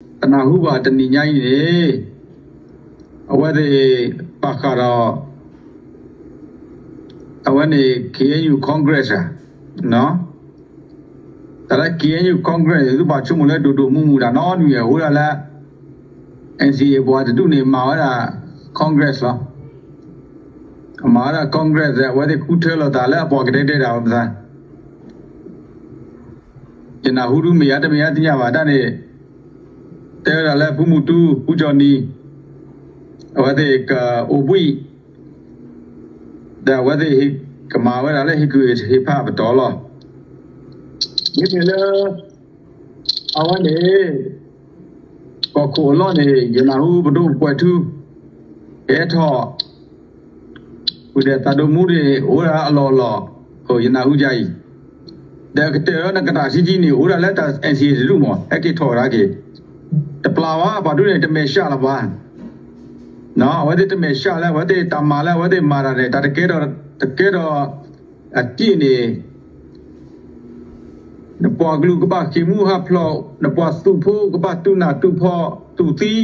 တနၢ်ဟူဘၣ်တနံၤညါအံၤန့ၣ် အဝဲသ့ၣ်ဘၣ်ဃးဒီး အဝဲန့ၣ် KNU Congress ဧါ, တၢ်လၢ KNU Congress န့ၣ် သုဘၣ်ဆိကမိၣ်လၢဒိၣ်ဒိၣ်မုၢ်မုၢ်တၢ်နီတမံၤ အဃိဒၣ်လၢ NCA ပှၤတဒူၣ်န့ၣ် မၤဝဲဒၣ် Congress လီၤ. မၤဝဲဒၣ် Congress အဝဲသ့ၣ်ဃုထၢလိာ်သးလၢအပှၤကတဲတဲတၢ်ဝဲပသး ယနၢ်ဟူဒုမ့ၢ်ဧါတမ့ၢ်ဧါတသ့ၣ်ညါဘၣ် တၢ်န့ၣ် တဲဝဲဒၣ်လၢဖုမူတူ ဖုကၠီနံၤ အဝဲသ့ၣ်ကအိၣ်ဘှံး ဒီးအဝဲသ့ၣ်ကမၤဝဲဒၣ်လၢဟ့ၣ်ကူၣ်ဟ့ၣ်ဖးအပတီၢ်လီၤ. မ့မ့ၢ်လၢ အဝဲန့ၣ် ကီၢ်ခိၣ်အလီၢ်န့ၣ် ယနၢ်ဟူပဒိၣ်ပှဲၤထူ ကဟဲထီၣ် ဝံၤဒီးသးဒိၣ်မူန့ၣ် အိၣ်ဝဲဒၣ်အလီၢ်အလီၢ် ယနၢ်ဟူဒ်အံၤ, ဒီးကတၢၢ်လၢနကတၢၢ်ထံထံန့ၣ် အိၣ်ဝဲဒၣ်လၢတၢ် NCA တဒူၣ်မး ဟဲက့ၤထီၣ်ဝဲဒၣ်က့ၤ, တပျၢ်ဘၣ် ပှၤဒ်န့ၣ် တမဲာ်ဆှးလၢၤဘၣ်. အဝဲသ့ၣ်တမဲာ်ဆှးလၢ အဝဲသ့ၣ်တၢ်မၤလၢအဝဲသ့ၣ်မၤတၢ်န့ၣ် တၢ်တကဲထီၣ် တကဲထီၣ် အတ့ၢ်န့ၣ် နပှၤကလုာ်ကဘၣ်ဃ့ၢ်မူဟးဖျိး, နပှၤသုးဖိကဘၣ်တူၢ်နးတူၢ်ဖှီၣ်တူၢ်သံ, ဒီး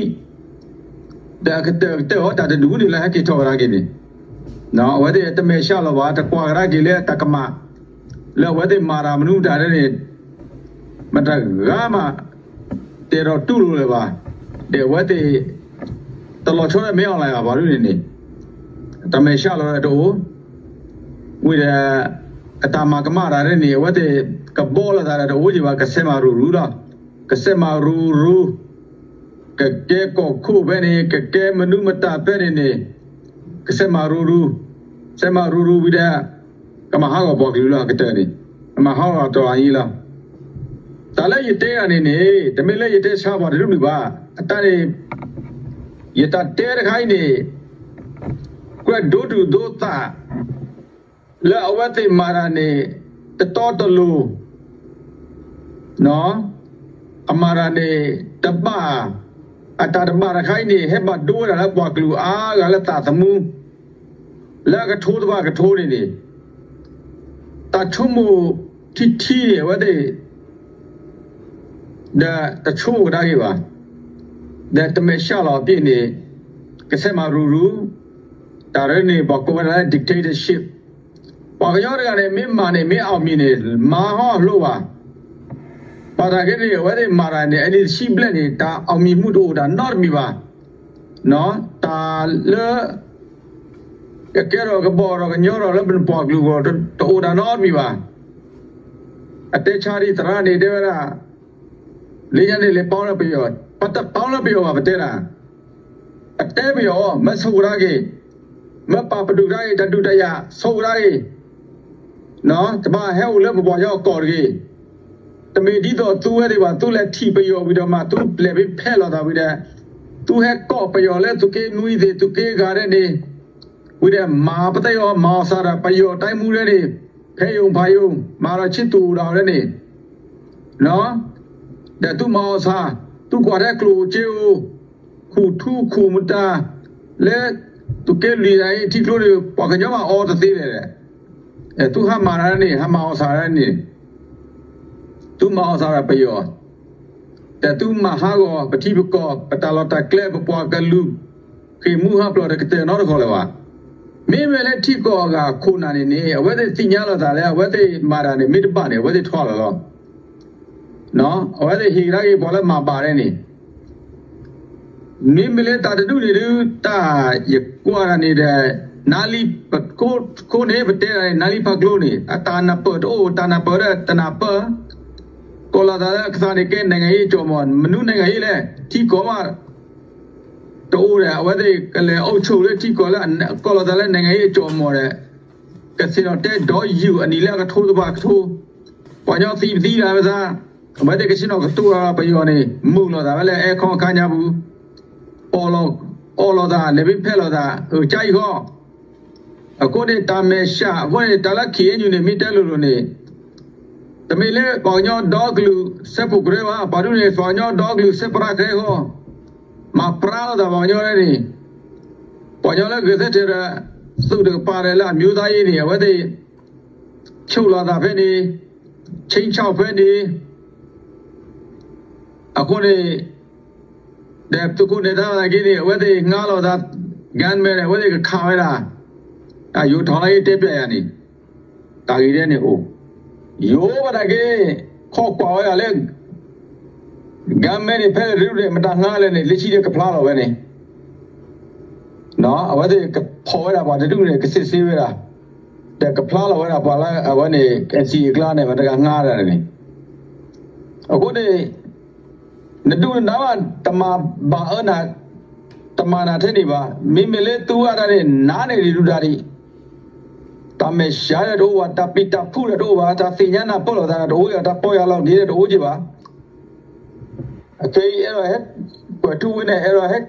အကတၢၢ်ကတၢၢ်အီၤတၢ်တဒူၣ်န့ၣ်လၢဟဲက့ၤထီၣ်ဝဲဒၣ်က့ၤန့ၣ်, အဝဲသ့ၣ်တမဲာ်ဆှးလီၤဘၣ် တကွၢ်ကဒါက့ၤလၢတၢ်ကမၣ် လၢအဝဲသ့ၣ်မၤတၢ်မနုၤမတၤဒ်န့ၣ် မတၤဂၤမး တဲဒီးတူၢ်လိာ်လၢၤဘၣ်, ဒီးအဝဲသ့ၣ် တလီၤဆီဒီးမ့ၢ်အီၤလၢၤဘၣ် ပှၤဒ်န့ၣ်န့ၣ်, တမဲာ်ဆှးလီၤတအိၣ်, ဝံၤဒီး အတၢ်မၤကမၣ်တၢ်ဒ်န့ၣ် အဝဲသ့ၣ်ကဘီလိာ်သးဒီးတအိၣ်က့ၤဘၣ် ကဆဲးမၤရူၤရူၤလီၤ, ကဆဲးမၤရူၤရူၤ, ကကဲကီၢ်ခိၣ်ဖဲန့ၣ် ကကဲမနုၤမတၤဖဲန့ၣ်န့ၣ်, ကဆဲးမၤရူၤရူၤ, ဆဲးမၤရူၤရူၤဝံၤဒီး ကမၤဟးဂီၤပှၤကလုာ်လီၤ ကတၢၢ်န့ၣ်, ကမၤဟးဂီၤတၢ်အံၤလီၤ. တၢ်လၢယတဲဂၤန့ၣ်န့ၣ် တမ့ၢ်လၢယတဲဆါပှၤတဒူၣ်ဒံးဘၣ်, အတၢ်န့ၣ် ယတၢ်တဲတခါအံၤန့ၣ် ကြၢးဒိသူၣ်ဒိသး လၢအဝဲသ့ၣ်မၤတၢ်န့ၣ် တတီတလိၤ အမၤတၢ်န့ၣ် တဘၣ်, အတၢ်တဘၣ်တခါအံၤန့ၣ် ဟဲဘၣ်ဒိဝဲဒၣ်လၢပှၤကလုာ်အါဂၤလၢသးသမူ လၢအကထိတဖၣ်ကထိန့ၣ်န့ၣ်, တၢ်ဆိကမိၣ်ထံထံန့ၣ် အဝဲသ့ၣ် ဒီးတဆိကမိၣ်ကဒါက့ၤဘၣ်, ဒီးတမဲာ်ဆှးလီၤအပျ့ၤန့ၣ် ကဆဲးမၤရူၤရူၤ, တၢ်ရ့န့ၣ် ပှၤကိးဝဲဒၣ်လၢ dictatorship, ပှၤကညီတဂၤန့ၣ် မ့ၢ်မၤန့ၣ် မ့ၢ်အီၣ်မံၤန့ၣ် မၤဟီၣ်လိဘၣ်, ဘၣ်တၢ်က့န့ၣ် အဝဲသ့ၣ်မၤတၢ်န့ၣ် အနံၣ်တဆံဘျဲၣ်န့ၣ် တၢ်အီၣ်မံၤမူတအိၣ်တၢ်နီတမံၤဘၣ်, တၢ်လၢ ကကဲထီၣ်ကဘီၣ်ထီၣ်ကညီထီၣ်လၢပပှၤကလုာ်အဂီၢ် တအိၣ်တၢ်နီတမံၤဘၣ်. အတဲဆါဒံးသရၣ်န့ၣ် တဲဝဲဒၣ် လၢညါန့ၣ် လဲၤပီလၢပယီၤ, ပတပီလၢပယီၤဘၣ် ပတဲဒၣ်, ပတဲပယီၤ မ့ၢ်ဆိၣ်ကဒါက့ၤ, မ့ၢ်ပာ်ပတုာ်ကဒါက့ၤ တၢ်ဒုးတၢ်ယၤ ဆိၣ်ကဒါက့ၤ, တဘၣ်ဟဲအိၣ်လၢပပှၤကညီအကီၢ်တဂ့ၤ. တမ့ၢ်ဒ်သိးသုဝဲသ့ၣ်ဘၣ် သုလဲၤထံၣ်ပယီၤဝံၤဒီးမး သုလဲၤဖဲဖဲလီၤသးဝံၤဒီး သုဟဲကိးပယီၤလၢသုးက့နွံသ့ၣ် သုးက့ဂၤဒဲးန့ၣ် ဝံၤဒီးမၤပသ့ၣ်အီၤ မၤအီၣ်စၢ်ဒီးပယီၤတၢ်မူဒဲးန့ၣ် ဖဲယိၤဖးယိၤ မၤဒီးဆံသူၣ်ဒၣ်ဝဲဒဲးန့ၣ် ဒီးသုမၤအီၣ်စၢ်, သုကွၢ်ထဲကျိၣ်စ့ဧိၤ, ခူၣ်ထူခူၣ်မတၤ, လၢသုးက့လွံၢ်တၢ်အံၤ ထံကျိန့ၣ် ပှၤကညီမးအီတသ့လဲၣ်. သုဟးမၤတၢ်န့ၣ် ဟးမၤအီၣ်စၢ်ဒၣ်န့ၣ်, သုမၤအီၣ်စၢ်ဒီးပယီၤ, ဒီးသုမၤဟးဂီၤပထံပကီၢ် ပတၢ်လီၢ်တၢ်ကျဲ ပပှၤကလုာ် ဃ့ၢ်မူဟးဖျိးတကတၢၢ်နီတခီလၢၤဘၣ်. မ့မ့ၢ်လၢထံကီၢ်အဂၤခိၣ်နၢ်န့ၣ်န့ၣ် အဝဲသ့ၣ်သ့ၣ်ညါလိာ်သးလၢ အဝဲသ့ၣ်မၤတၢ်န့ၣ် မ့ၢ်တဘၣ်န့ၣ် အဝဲသ့ၣ်ထွါလီၤလီၤ. အဝဲသ့ၣ်ဟ့ၣ်ကဒါက့ၤပှၤလၢမၤဘၣ်ဒဲးန့ၣ် မ့မ့ၢ်လၢတၢ်တဒူၣ်န့ၣ်ဒုး တၢ်ယကွၢ်တၢ်န့ၣ်ဒီး နါလံပခိၣ်န့ၣ် ပတဲဒၣ်န့ၣ် နါလံဖးကျိန့ၣ် အတၢ်နၢ်ပၢၢ်တအိၣ် တၢ်နၢ်ပၢၢ်ဒီးတနၢ်ပၢၢ် ကိးလီၤသးလၢအကသးန့ၣ် ကဲ နိုင်ငံရေးအကြောင်းမး မနုၤ နိုင်ငံရေးလဲၣ် ထံကီၢ်မး တအိၣ်ဒီး အဝဲသ့ၣ်ကလဲၤအိၣ်ဆိးလၢထံကီၢ်လၢ ကိးလီၤသးလၢ နိုင်ငံရေးအကြောင်းမး ဒီး ကဆ့ၣ်နီၤတဲဒီးယုၢ်အနံၤလၢအကထိတဖၣ်ကထိ ပှၤကညီသံပသံဒၣ်ဝဲသး အဝဲသ့ၣ်ကဆ့ၣ်နီၤကတိၤပယီၤန့ၣ် မုာ်လိာ်သးဝဲလၢအဲခီခါညါပူၤ အီၣ်လိာ်သး လဲၤဖဲဖဲလိာ်သး အကါအံၤဃီ အဃိန့ၣ် တၢ်မဲာ်ဆှး အဃိန့ၣ် တၢ်လၢ KNU န့ၣ် မ့ၢ်တဲလိၤလိၤန့ၣ် တမ့ၢ်လၢပှၤကညီဒီကလုာ်စဲးဖှိၣ်ကရၢဘၣ် ပှၤဒ်န့ၣ် ပှၤကညီဒီကလုာ်စဲးပြါကရၢဃီ မၤပြါလိာ်သးပှၤကညီန့ၣ် ပှၤကညီလၢဂဲၤဆၢထၢၣ်ဒီး သုးတကပၤဒီးလၢအမျိုးသားရေးန့ၣ် အဝဲသ့ၣ် ဆိၣ်လီၤသးဖဲန့ၣ် ခြိမ်းခြောက်ဖဲန့ၣ် အဃိန့ၣ် ဒီးသုးခိၣ်နဲၤတၢ်သနာ်က့န့ၣ် အဝဲသ့ၣ်ငါလီၤသး gunman န့ၣ် အဝဲသ့ၣ်ကခးဝဲဒၣ် ယိၤထီၣ်လၢယတဲပျဲယၤန့ၣ် တၢ်ဂ့ၢ်ဒဲးန့ၣ်အိၣ် ယိၤဘၣ်တၢ်က့ ခိးကွၢ်ဝဲဒၣ်လၢ gunman န့ၣ် ဖဲလဲၣ်တဒူၣ်န့ၣ် မတၤငါလဲၣ်န့ၣ် လၢခံဒီးကဖျါလီၤဝဲန့ၣ် အဝဲသ့ၣ်ကဖီၣ်ဝဲဒၣ်ပှၤတဒူၣ်န့ၣ် ကစစ်ဆေးဝဲဒၣ် ဒီးကဖျါလီၤဝဲဒၣ်ပှၤလၢအဝဲန့ၣ် NCA အကျါန့ၣ် မတၤဂၤငါဒၣ်န့ၣ် အဃိန့ၣ် နဒုၣ်နဒါဘၣ် တမၤဘၣ်အၢနၤ တမၤနၤထဲန့ၣ်ဘၣ်. မ့မ့ၢ်လၢသုဝဲဒၣ်န့ၣ် နးန့ၢ်ဒံးဒုၣ်ဒါဒံး တၢ်မဲာ်ဆှးဒီးတအိၣ်ဘၣ်, တၢ်ပျံၤတၢ်ဖုးဒီးတအိၣ်ဘၣ်, တၢ်သ့ၣ်ညါနၢ်ပၢၢ်လိာ်သးဒီးတအိၣ်ဘၣ်, တၢ်ပီၢ်ယၢ်လီၤက့ၤဒီးတအိၣ်က့ၤဘၣ်. အခဲအံၤအဲၣ်ဒိးဟဲ ကွဲးထူဝ့န့ၣ် အဲၣ်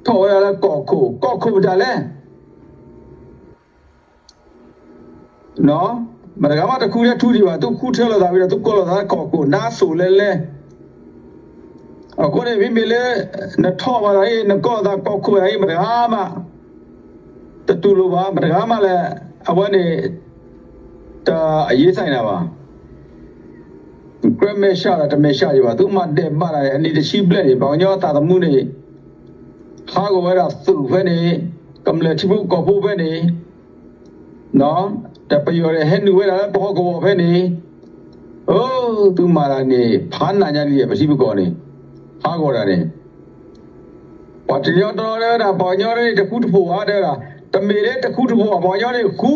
ဒိးဟဲ ထီၣ်ဝဲဒၣ်လၢကီၢ်ခိၣ်, ကီၢ်ခိၣ်မတၤလဲၣ် မတဂၤမးတဃုထၢထူဒံးဘၣ်, သုဃုထၢလိာ်သးဝံၤဒီး သုကိးလိာ်သးကီၢ်ခိၣ် နါစိၤလဲလဲ. အဃိန့ၣ် မ့မ့ၢ်လၢ နထီၣ်ဘၣ်တၢ်အံၤ နကိးလိာ်သးကီၢ်ခိၣ်တၢ်အံၤ မတဂၤမး တတူၢ်လိာ်ဘၣ်, မတဂၤမးလၢ အဝဲန့ၣ် တအရေးဆိုင်တာပါ. ကြၢးမဲာ်ဆှးဒီးတမဲာ်ဆှးယံၤဘၣ်, သုမၤဒဲးဘးတၢ်န့ၣ် အနံၣ်တဆံဘျဲၣ်န့ၣ် ပှၤကညီအသးသမူန့ၣ် ဟးဂီၤဝဲဒၣ်သုးဖဲန့ၣ်, ကမျၢၢ်ထံဖိကီၢ်ဖိဖဲန့ၣ် ဒီးပယီၤဒီးဟဲနုာ်ဝဲဒၣ်လၢပဟီၣ်ကဝီၤဖဲန့ၣ်, အၢ သုမၤတၢ်န့ၣ် ဖးနးညါလံ ပထံပကီၢ်န့ၣ် ဟးဂီၤတၢ်န့ၣ် ပှၤတညီတနီၤတဲဝဲဒၣ် ပှၤကညီန့ၣ်တဃူတဖိးဘၣ် တဲဝဲဒၣ်, တမ့ၢ်လၢတဃူတဖိးဘၣ် ပှၤကညီန့ၣ်ဃူ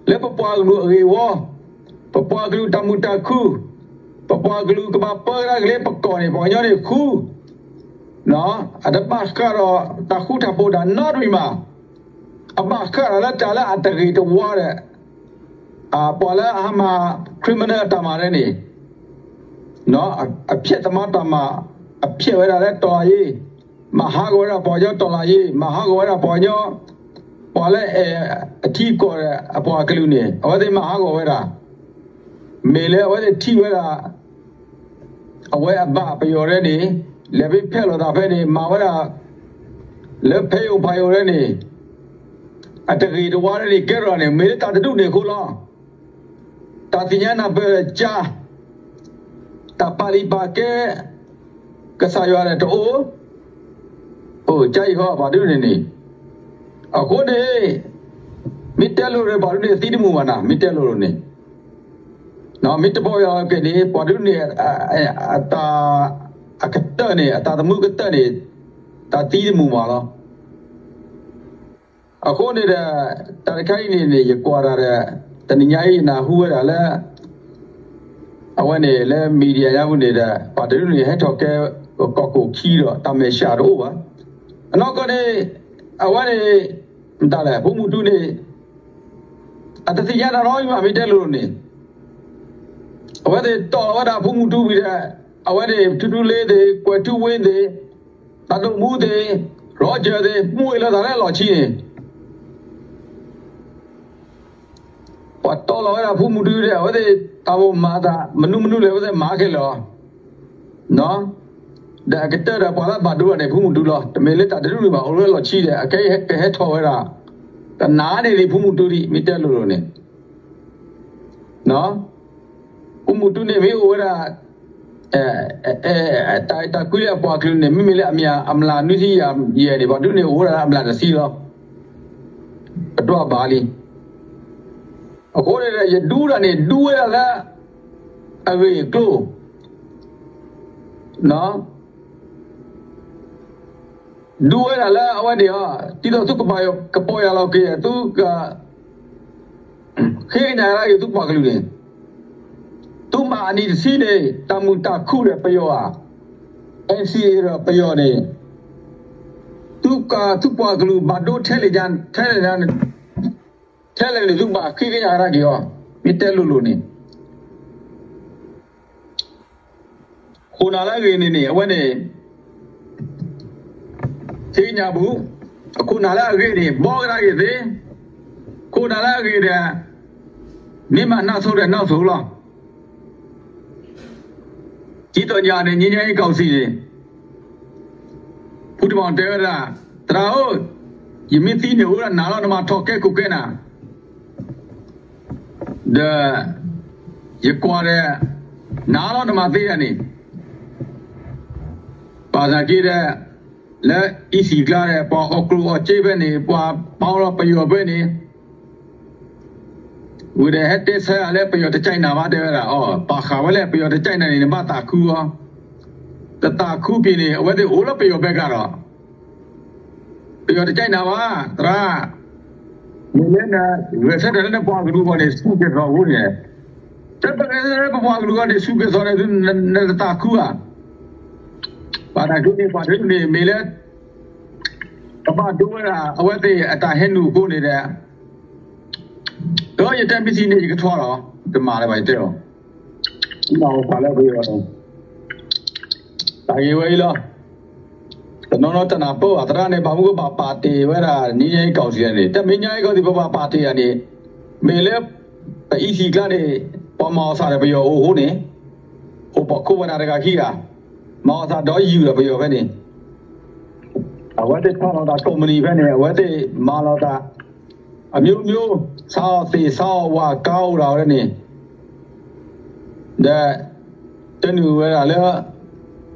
လၢပပှၤကလုာ်အဂ့ၢ်ဝီ, ပပှၤကလုာ်တၢ်မုာ်တၢ်ခုၣ်, ပပှၤကလုာ်ကဘၣ်ပၢကဒါက့ၤလၢပကီၢ်န့ၣ် ပှၤကညီန့ၣ်ဃူ အတဘၣ်ဃးဒီးတၢ်ဃူတၢ်ဖိးတၢ်နီတမံၤဘၣ်. အဘၣ်ဃးဒီးလၢတၢ်လၢအတဂ့ၤတဝါဒီး ပှၤလၢအဟးမၤ criminal အတၢ်မၤဒ်န့ၣ် အဖျဲးသမားတၢ်မၤ, အဖျဲးဝဲဒၣ်လၢတော်လှန်ရေး, မၤဟးဂီၤဝဲဒၣ်ပှၤကညီတော်လှန်ရေး, မၤဟးဂီၤဝဲဒၣ်ပှၤကညီ, ပှၤလၢအဲၣ်အထံအကီၢ်ဒီးအပှၤကလုာ်န့ၣ် အဝဲသ့ၣ်မၤဟးဂီၤဝဲဒၣ်. မ့ၢ်လၢအဝဲသ့ၣ်ထံၣ်ဝဲဒၣ် အဝဲအဘၣ်ပယီၤဒ်န့ၣ် လဲၤဖဲဖဲလိာ်သးဖဲန့ၣ် မၤဝဲဒၣ် လၢဖဲယိာ်ဖးယိာ်ဒ်န့ၣ် အတဂ့ၤတဝါဒ်န့ၣ် ကဲထီၣ်န့ၣ် မ့ၢ်လၢတၢ်တဒူၣ်န့ၣ်အဃိလီၤ. တၢ်သ့ၣ်ညါနၢ်ပၢၢ်ကၠါ, တၢ်ပာ်လံာ်ပာ်ကဲ ကစၢ်ယွၤဒီးတအိၣ်, အိၣ်ကၠါအံၤဃီ ပှၤဒ်န့ၣ်န့ၣ်, အဃိန့ၣ် မ့ၢ်တဲလိၤဒီး ပှၤဒ်န့ၣ်သံတမုာ်ဘၣ်နၤ မ့ၢ်တဲလိၤလိၤန့ၣ် မ့ၢ်တပီၢ်ယၢ်လီၤက့ၤန့ၣ် ပှၤဒ်န့ၣ် အတၢ် အကတၢၢ်န့ၣ် အတၢ်သမူကတၢၢ်န့ၣ် တၢ်သံတမုာ်ဘၣ်လီၤ. အဃိန့ၣ်ဒီး တၢ်တခါအံၤန့ၣ်န့ၣ် ယကွၢ်တၢ်ဒီး တနံၤညါအံၤယနၢ်ဟူဝဲဒၣ်လၢ အဝဲန့ၣ်လၢ media ညါပူၤန့ၣ်ဒီး ပှၤတဒူၣ်န့ၣ် ဟဲထီၣ်ကဲ ကီၢ်ခိၣ်ခံဒီး တၢ်မဲာ်ဆှးတအိၣ်ဘၣ်. အနီၢ်ကီၢ်န့ၣ် အဝဲန့ၣ် မတၤလဲၣ် ဖိမုၣ်တူန့ၣ် အတသ့ၣ်ညါတၢ်နီတမံၤဘၣ် မ့ၢ်တဲလိၤလိၤန့ၣ် အဝဲသ့ၣ်တီၢ်လီၤဝဲဒၣ်ဖိမုၣ်တူဝံၤဒီး အဝဲန့ၣ် ထူထူလ့သ့ၣ် ကွဲၤထူဝ့သ့ၣ် တၢ်ဒိၣ်မူသ့ၣ် ရီကၢၤသ့ၣ် မူဝဲလၢတၢ်လၢလီၢ်ခံန့ၣ် ပှၤတီၢ်လီၤဝဲဒၣ်ဖိမုၣ်တူဒီး အဝဲသ့ၣ်တၢ်မိၣ်မၤသး မနုၤမနုၤလဲၣ် အဝဲသ့ၣ်မၤခဲလၢာ်လီၤ. ဒီးအကတၢၢ်ဒီးပှၤလၢဘၣ်ဒိဘၣ်န့ၣ် ဖိမုၣ်တူလီၤ. တမ့ၢ်လၢတၢ်တဒူၣ်န့ၣ်ဘၣ် အိၣ်လၢလီၢ်ခံဒီး အကဲကဟဲထီၣ်ဝဲဒၣ် တနာ်န့ၢ်ဒံးဖိမုၣ်တူဒံး မ့ၢ်တဲလိၤလိၤန့ၣ် ဖိမုၣ်တူန့ၣ်မ့ၢ်အိၣ်ဝဲဒၣ် တၢ်အဲၣ်တၢ်ကွံလၢအပှၤကလုာ်န့ၣ် မ့မ့ၢ်လၢအမံၤအမျးနွံဆံယဲၢ်န့ၣ် ပှၤဒ်န့ၣ်အိၣ်ဝဲဒၣ်လၢအမျးတဆံလီၤ. ပဒွးဘၣ်လံ. အဃိန့ၣ်ဒီး ယဒူတၢ်န့ၣ် ဒူဝဲဒၣ်လၢ အဂ့ၢ်အကျိၤ ဒူဝဲဒၣ်လၢအဝဲန့ၣ်အီၤ ဒ်သိးသုကပီၢ်ယၢ်လီၤက့ၤ သုက ဃ့ကညးကဒါက့ၤသုပှၤကလုာ်န့ၣ် သုမၤအနံၣ်တဆံန့ၣ် တၢ်မုာ်တၢ်ခုၣ်ဒီးပယီၤဧါ, NCA ဒီးပယီၤန့ၣ် သုက သုပှၤကလုာ်ဘၣ်ဒိထဲလဲၣ်ညါ ထဲလဲၣ်ညါ ထဲလဲၣ်န့ၣ် သုကဘၣ်ဃ့ကညးကဒါက့ၤအီၤ မ့ၢ်တဲလိၤလိၤန့ၣ် ခိၣ်နၢ်လၢအဂ့ၢ်န့ၣ်န့ၣ် အဝဲန့ၣ် သ့ၣ်ညါပူၤ, အခိၣ်နၢ်လၢအဂ့ၢ်န့ၣ် ဘှီကဒါက့ၤသ့, ခိၣ်နၢ်လၢအဂ့ၢ်ဒီး မ့ၢ်မၤနၢ်ဆိဒီးနၢ်ဆိလီၤ. ဒ်သိးညါန့ၣ် ငြိမ်းချမ်းရေးကောင်စီန့ၣ် ဖုတမီၤတဲဝဲဒၣ်, သရၣ်ဧၢ, ယမ့ၢ်သံန့ၣ် အိၣ်ဝဲဒၣ်နၤလီၤ နမၤထီၣ်ကဲခိၣ်ကဲနၢ် ဒီး ယကွၢ်ဒီး နၤလီၤနမၤသ့ဒၣ်န့ၣ်, ဘၣ်ဆၣ်က့ဒီး လၢ အံၣ်စံၣ်ကျါဒီး ပှၤအီၣ်ကျိၣ်အီၣ်စ့ဖဲန့ၣ် ပှၤပာ်လီၤပယီၤဖဲန့ၣ် ဝံၤဒီးဟဲတဲဆၢယၤလၢပယီၤတကၠဲးနၤဘၣ် တဲဝဲဒၣ်အီၤ ပာ်ဃာ်ဝဲလၢပယီၤတကၠဲးနၤန့ၣ် နဘၣ်သးခုအီၤ, တသးခုပံၤန့ၣ် အဝဲသ့ၣ်အိၣ်လၢပယီၤဘဲကဒီး ပယီၤတကၠဲးနၤဘၣ် သရၣ်, မ့ၢ်လၢနဂဲၤဆၢထၢၣ်လၢနပှၤကလုာ်အဂီၢ်န့ၣ် စူၢ်က့ၤသီအဃိန့ၣ်, တၢ်ပဂဲၤဆၢထၢၣ်လၢပပှၤကလုာ်အဂီၢ်န့ၣ် စူၢ်က့ၤသီန့ၣ် နတသးခုဘၣ်, ဘၣ်သနာ်က့န့ၣ် ပှၤတဒူၣ်န့ၣ် မ့ၢ်လၢ ကဘၣ်ဒိဝဲဒၣ် အဝဲသ့ၣ်အတၢ်ဟဲနုာ်အဃိန့ၣ်ဒီး ဒီးယတဲမ့ၢ်ထံန့ၣ် ယကထီၣ်လီၤ, တမၤလၢၤဘၣ်ယတဲအီၤ, မၤပှၤလၢပယီၤ တၢ်ဂ့ၢ်ဝဲအံၤလီၤ. တနီၤနီၤတနၢ်ပၢၢ်ဘၣ် သရၣ်န့ၣ် ဘၣ်မနုၤကဘၣ်ပာ်တ့ၢ်ဝဲဒၣ် နံၣ်ညါအံၤကီၢ်စံၣ်န့ၣ် တမ့ၢ်ညါအံၤကီၢ်စံၣ် ပဘၣ်ပာ်တ့ၢ်ယၤန့ၣ် မ့ၢ်လၢ ပအံၣ်စံၣ်ကျါန့ၣ် ပှၤမၤအီၣ်သးဒီးပယီၤအိၣ်အဃိန့ၣ် အိၣ်ပှၤခိးပနၢ်တဂၤခံဂၤ မၤအီၣ်သးဒီးယူၢ်ဒီးပယီၤဖဲန့ၣ် အဝဲသ့ၣ်ထီၣ်လီၤသးကိးမုၢ်နံၤဖဲန့ၣ် အဝဲသ့ၣ်မၤလီၤသး အမျိုးမျိုး ဆါအီၣ်သ့ၣ် ဆါအီၣ်ဝၤ ကါအိၣ်ဒၣ်ဝဲန့ၣ် ဒီး တနုာ်ဝဲဒၣ်လၢ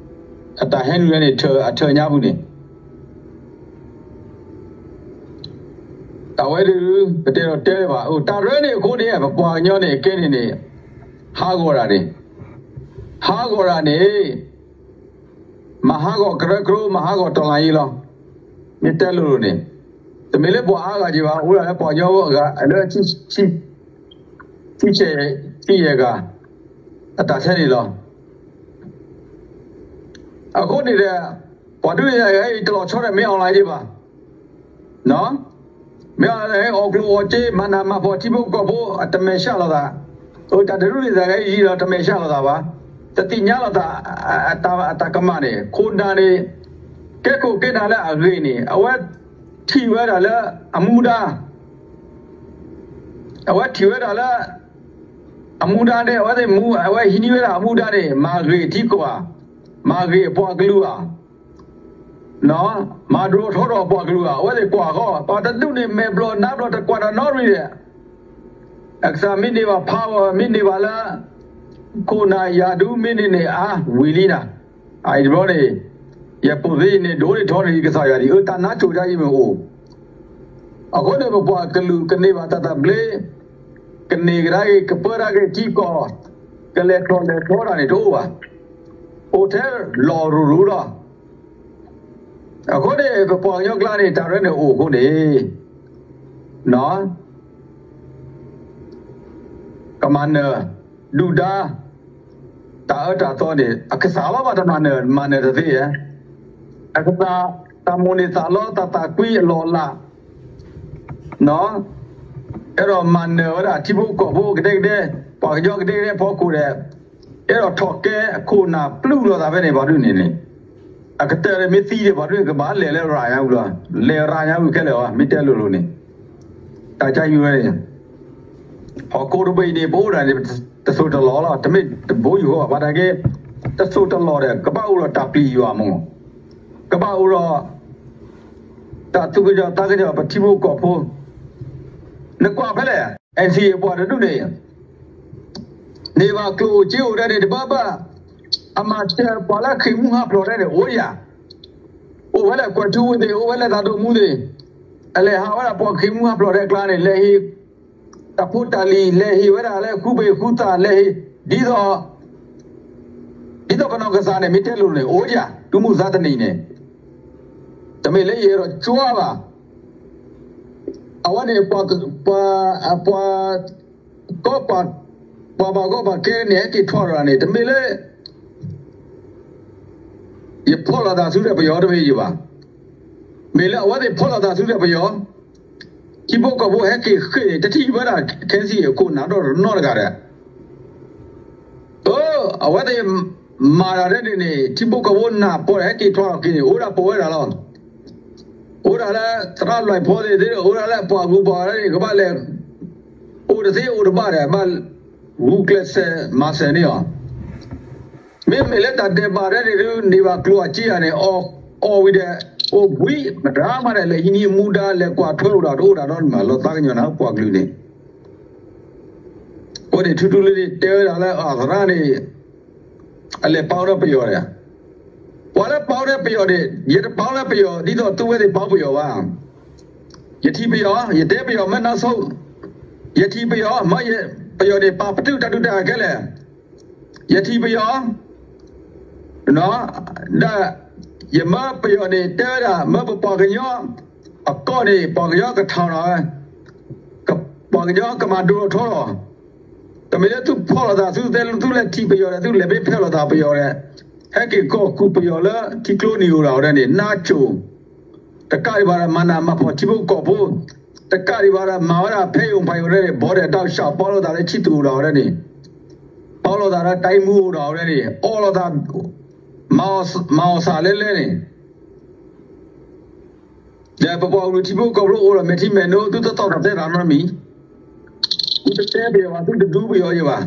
အတၢ်ဟဲနုာ်ဝဲန့ၣ် အထၢၣ်ညါပူၤန့ၣ် အဝဲဒၣ် ပတဲဒီးတဲလၢၤဘၣ် အိၣ်တၢ်ရၢန့ၣ်အဃိန့ၣ် ပပှၤကညီန့ၣ် ကဲန့ၣ်န့ၣ် ဟးဂီၤတၢ်န့ၣ် ဟးဂီၤတၢ်န့ၣ် မၤဟးဂီၤကရၢကရိ မၤဟးဂီၤတော်လှန်ရေးလီၤ. မ့ၢ်တဲလိၤလိၤန့ၣ် တမ့ၢ်လၢပှၤအါဂၤက့ၤဘၣ် အိၣ်ဒၣ်လၢပှၤကညီအဂၤ လၢ ဆံဆံ ဆံယဲၢ်ဂၤ အတၢ်ထဲန့ၣ်လီၤ. အဃိန့ၣ်ဒီး ပှၤဒုးန့ၣ် တလီၤဆီဒီးမ့ၢ် online ဒံးဘၣ် မ့ၢ်အီၤလၢအီၣ်ကျိၣ်အီၣ်စ့ မၤနးမၤဖှီၣ်ထံဖိကီၢ်ဖိ အတမဲာ်ဆှးလိာ်သး, အတၢ်တရူးန့ၣ်သးဂဲၤယံာ်ဒီးတမဲာ်ဆှးလိာ်သးဘၣ်, တသ့ၣ်ညါလိာ်သး အတၢ်ကမၣ်န့ၣ် ခိၣ်နၢ်န့ၣ် ကဲခိၣ်ကဲနၢ်လၢအဂ့ၢ်န့ၣ် အဝဲထံၣ်ဝဲဒၣ်လၢအမူဒါ အဝဲထံၣ်ဝဲဒၣ်လၢ အမူဒါန့ၣ် အဝဲသ့ၣ်မူ အဝဲဟံးန့ၢ်ဝဲဒၣ်အမူဒါန့ၣ် မၤဂ့ၤထံကီၢ်ဧါ, မၤဂ့ၤအပှၤကလုာ်ဧါ မၤဒိၣ်ထီၣ်ဒီးပှၤကလုာ်ဧါ, အဝဲသ့ၣ်ကွၢ်ဃီ ပှၤတဒူၣ်န့ၣ် မဲာ်ဘျီၣ်နါဘျီၣ်တကွၢ်ဒီးနီတမံၤဒီး အကစၢ်မ့ၢ်န့ၢ်ဘၣ် power မ့ၢ်န့ၢ်ဘၣ်လၢ ခိၣ်နၢ်ယၤဒု မ့ၢ်န့ၢ်န့ၣ် အါဝံၤလံနၤ, အအံၤတဘျီန့ၣ် ယပိာ်သ့ယန့ၣ် ဒိၣ်န့ၢ်ထီန့ၢ်ကစၢ်ယွၤဒံး အၢ တၢ်နါစိၤဒၣ်ယံၤမ့ၢ်အိၣ်, အဃိန့ၣ် ပပှၤကလုာ်ကန့ၢ်ဘၣ်တၢ်သဘျ့, ကန့ၢ်ကဒါက့ၤ ကပၢတၢ်က့ၤထံကီၢ်, ကလဲၤထီၣ်လဲၤထီတၢ်န့ၣ်တအိၣ်ဘၣ်, အိၣ်ထဲလီၢ်ရူၤရူၤလီၤ. အဃိန့ၣ် ပပှၤကညီကျါန့ၣ် တၢ်ရဲၣ်န့ၣ်အိၣ်အဃိန့ၣ် ကမၤနၢၤ ဒုၣ်ဒါ တၢ်အၢတၢ်သီန့ၣ် အကစၢ်လီၤဘၣ်တမၤနၢၤ မၤနၢၤတသ့ဧါ, အကစၢ် တၢ်မိၣ်န့ၢ်သးလီ တၢ်သးကွံအလီၢ်အလၤ အဲၣ်ဒိးမၤနၢၤဝဲဒၣ်ထံဖိကီၢ်ဖိကဒဲကဒဲ, ပှၤကညီကဒဲကဒဲဖီခိၣ်ဒီး အဲၣ်ဒိးထီၣ်ကဲအခိၣ်နၢ်ပျုၢ်လိာ်သးဖဲန့ၣ် ပှၤဒုးန့ၣ်န့ၣ်, အကတၢၢ်ဒီးမ့ၢ်သံဒီး ပှၤဒုးန့ၣ် ကဘၣ်လဲၤလၢရၤညါဝံၤလီၤ, လဲၤရၤညါဝံၤခဲလၢာ်အီၤ မ့ၢ်တဲလိၤလိၤန့ၣ်, တၢ်ကါယူၤဝဲန့ၣ် ဟီၣ်ခိၣ်တဘ့ၣ်အံၤန့ၣ် ပအိၣ်ဒၣ်န့ၣ် တစိၢ်တလီၢ်လီၤ, တမ့ၢ်တဘိယူၢ်ဃီဘၣ်, ဘၣ်တၢ်က့ တစိၢ်တလီၢ်ဒီး ကဘၣ်အိၣ်ဒီးတၢ်ပျံၤယွၤမး, ကဘၣ်အိၣ်ဒီး တၢ်သူၣ်ကညီၤသးကညီၤပထံဖိကီၢ်ဖိ, နကွၢ်ဖဲလဲၣ် NCA ပှၤတဒူၣ်န့ၣ် န့ၢ်ဘၣ်ကျိၣ်အိၣ်စ့အိၣ်ဒဲးန့ၣ် တဘၣ်ဘၣ်, အမၤစၢၤပှၤလၢဃ့ၢ်မှံဟးဖျိးဒဲးန့ၣ် အိၣ်ယၤ, အိၣ်ဝဲလၢကွဲၤထူဝ့ၢ်သ့ၣ် အိၣ်ဝဲလၢသးဒိၣ်မူသ့ၣ်, အလဲၤဟးဝဲဒၣ်ပှၤဃ့ၢ်မှံဟးဖျိးဒဲးအကျါန့ၣ် လဲၤဟ့ၣ် တၢ်ဖိတၢ်လံၤ လဲၤဟ့ၣ်ဝဲဒၣ်လၢဃုဘ့ၣ်ဃုသၣ် လဲၤဟ့ၣ် ဒ်သိး ဒ်သိးပနီၢ်ကစၢ်န့ၣ် မ့ၢ်တဲလိၤန့ၣ် အိၣ်ယၤ တုၤမုၢ်သးတနံၤန့ၣ်, တမ့ၢ်လၢယအဲၣ်ဒိးကွၢ်ဘၣ်, အဝဲန့ၣ် ပှၤ ပှၤ ပှၤ ကီ ပှၤ ပှၤဘၣ်ကီဘၣ်ခဲန့ၣ် ဟဲက့ၤထီၣ်ရၤန့ၣ် တမ့ၢ်လၢ ယဖီၣ်လိာ်သးဆူဒီးပယီၤတမ့ၢ်ယဘၣ်, မ့ၢ်လၢအဝဲသ့ၣ်ဖီၣ်လိာ်သးဆူဒီးပယီၤ, ထံဖိကီၢ်ဖိဟဲက့ၤဃ့ၢ်န့ၣ် တထံၣ်ဝဲဒၣ် ခဲစံၣ်အခိၣ်နၢ်ဒီးနီတဂၤဒီး အဝဲသ့ၣ်မၤတၢ်ဒ်န့ၣ်န့ၣ် ထံဖိကီၢ်ဖိနၢ်ပၢၢ်ဒီးဟဲက့ၤထီၣ်က့ၤန့ၣ် အိၣ်ဒၣ်ပဝဲဒၣ်လီၤ. အိၣ်ဒၣ်လၢသရၣ်လွဲၢ်ဖိသ့ၣ်သ့ၣ် အိၣ်ဒၣ်လၢပှၤဂုၤပှၤဂၤန့ၣ် ကဘၣ်လဲၤ အိၣ်တသ့အိၣ်တဘၣ်ဒီး ဘၣ်ဂုာ်ကျဲးစၢးမၤစၢၤန့ၢ်အီၤ မ့မ့ၢ်လၢတၢ်ဒဲးဘးဒ်န့ၣ်ဒုး န့ၢ်ဘၣ်ကျိၣ်အစ့ယၤန့ၣ် အီၣ်ဝံၤဒီး အိၣ်ဘှံးမတၤမးဒီး လဲၤဟံးန့ၢ်မူဒါ လဲၤကွၢ်ထွဲအိၣ်ဒၣ်တအိၣ်ဒၣ်ဒီးမး လီၤသးကညီၤနၤပှၤကလုာ်န့ၣ်, အဃိန့ၣ် ထူထူလံန့ၣ် တဲဝဲဒၣ်လၢအသရၣ်န့ၣ် အလဲၤပာ်ဝဲဒီးပယီၤဒီး ပှၤလၢ ယတပာ်လၢပယီၤန့ၣ်, ယတပာ်လၢပယီၤ ဒ်သိးသုဝဲသ့ၣ်ပာ်ပယီၤဘၣ်. ယထံၣ်ပယီၤ, ယတဲပယီၤမ့ၢ်နီၢ်ဆိ, ယထံၣ်ပယီၤ, မ့ၢ်ပယီၤန့ၣ် ပာ်ပတုာ်တၢ်ဒုးတၢ်ခဲလၢာ်, ယထံၣ်ပယီၤ, ဒီးယမၢပယီၤန့ၣ် တဲဝဲဒၣ် မၢပပှၤကညီအကီၢ်န့ၣ် ပှၤကညီကထီၣ်ဒီးဝဲ, ပှၤကညီကမၤဒိၣ်ထီၣ်လီၤ. တမ့ၢ်လၢသုဖီၣ်လိာ်သး သုတဲသုလဲၤထံၣ်ပယီၤဒီး သုလဲၤဘ့ၣ်ဖဲလိာ်သးပယီၤဒီး, ဟဲက့ၤကီၢ်ဃုာ်ပယီၤလၢထံကျိနံၤအိၣ်ဒၣ်ဝဲဒၣ်န့ၣ် နါစိၤ, တကးဒံးဘၣ်ဒီး မၤနးမၤဖှီၣ်ထံဖိကီၢ်ဖိ, တကးဒံးဘၣ်ဒီး မၤဝဲဒၣ်ဖဲအံၤဖဲအံၤဝဲဒၣ်န့ၣ် ဘီဒီးတၢ်ကစၢ်ပီလိာ်သးလၢထံသူၣ်အိၣ်ဒၣ်ဝဲဒၣ်န့ၣ်, ပီလိာ်သးလၢတၢ်အံၤမူအိၣ်ဒၣ်ဝဲဒၣ်န့ၣ် အီၣ်လိာ်သး, မၤအီၣ်စၢ်လဲလဲန့ၣ် ဒီးပပှၤကလုာ်ထံဖိကီၢ်ဖိအိၣ်ဒီးမဲာ်ထံမဲာ်နိ သုတသီၣ်တၢ်သဲတၢ်နီတမံၤ, သုတတဲပယီၤဘၣ် သုတဒူပယီၤယဘၣ်,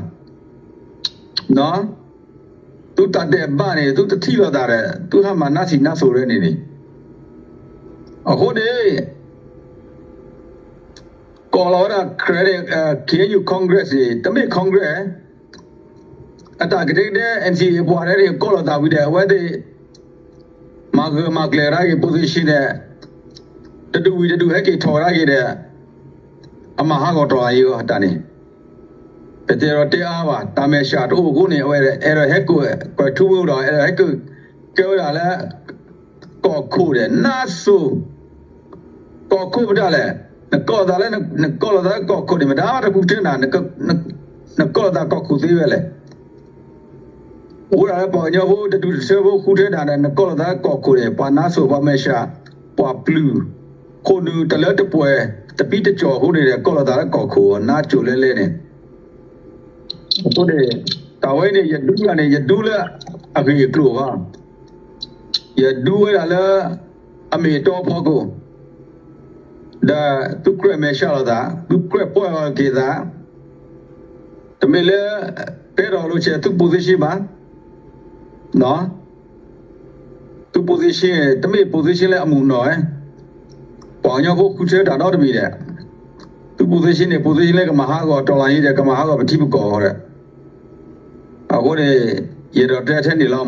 သုတၢ်ဒဲးဘးန့ၣ် သုတထံၣ်လိာ်သးဒီး သုဟးမၤနါစံၣ်နါစိၤရဲန့ၣ်န့ၣ်, အဃိန့ၣ် ကိးလီၤဝဲဒၣ် KNU Congress န့ၣ် တမ့ၢ် Congress အတၢ်ကဒဲကဒဲ NCA ပှၤရဲန့ၣ် ကိးလိာ်သးဝံၤဒီး အဝဲသ့ၣ် မၤဂၢၢ်မၤကျၢၤတၢ်ဂ့ၤ position န့ၣ် တဒူၣ်ဝံၤတဒူၣ်ဟဲက့ၤထီၣ်ဝဲဒၣ်ဂ့ၤဒီး အမၤဟးဂီၤတီၢ်လၢယဂီၢ်တၢ်န့ၣ်, ပတဲဒီးတဲအါဘၣ် တၢ်မဲာ်ဆှးတအိၣ်အဃိန့ၣ် အဝဲအဲၣ်ဒိးဟဲကွဲးထူဝဲဒီး အဲၣ်ဒိးဟဲက့ၤ ကဲဝဲဒၣ်လၢ ကီၢ်ခိၣ်ဒီး နါစိၤ ကီၢ်ခိၣ်မတၤလဲၣ်, နကိးလိာ်သးလၢ နကိးလိာ်သးလၢကီၢ်ခိၣ်န့ၣ် မတၤတဃုထၢနၤ, နကိးလိာ်သးကီၢ်ခိၣ်သ့ဝဲလဲၣ်. အိၣ်ဒၣ်လၢပှၤကညီဖိတဒူၣ်တဆၢဖိဃုထၢနၤဒီး နကိးလိာ်သးလၢကီၢ်ခိၣ်န့ၣ် ပှၤနါစိၤ ပှၤမဲာ်ဆှး ပှၤပျုၢ် ခိၣ်နူာ်တလၢတပှဲၤ တပံတကၠီၣ်အဃိန့ၣ်ဒီး ကိးလိာ်သးလၢကီၢ်ခိၣ် နါစိၤလဲလဲန့ၣ် အဃိန့ၣ် တၢ်ဝဲန့ၣ် ယဒူလၢန့ၣ် ယဒူလၢအဂ့ၢ်အကျိၤဘၣ်, ယဒူဝဲဒၣ်လၢ အမ့ၢ်အတီအဖီခိၣ်, ဒီးသုကြၢးမဲာ်ဆှးလိာ်သး, သုကြၢးပီၢ်ယၢ်လီၤက့ၤသး, တမ့ၢ်လၢ တဲဒီးလိာ်ဆဲးသု position ဘၣ်, သု position တမ့ၢ် position လၢအမုာ်နီၢ်ဝဲ, ပှၤကညီဖိဃုထၢတၢ်ဒီတမံၤဒီး သု position န့ၣ် position လၢကမၤဟးဂီၤတီၢ်လီၤယံၤဒီး ကမၤဟးဂီၤပထံပကီၢ်ဒီး အဃိန့ၣ် ယအဲၣ်ဒိးတဲထဲန့ၣ်လီၤ.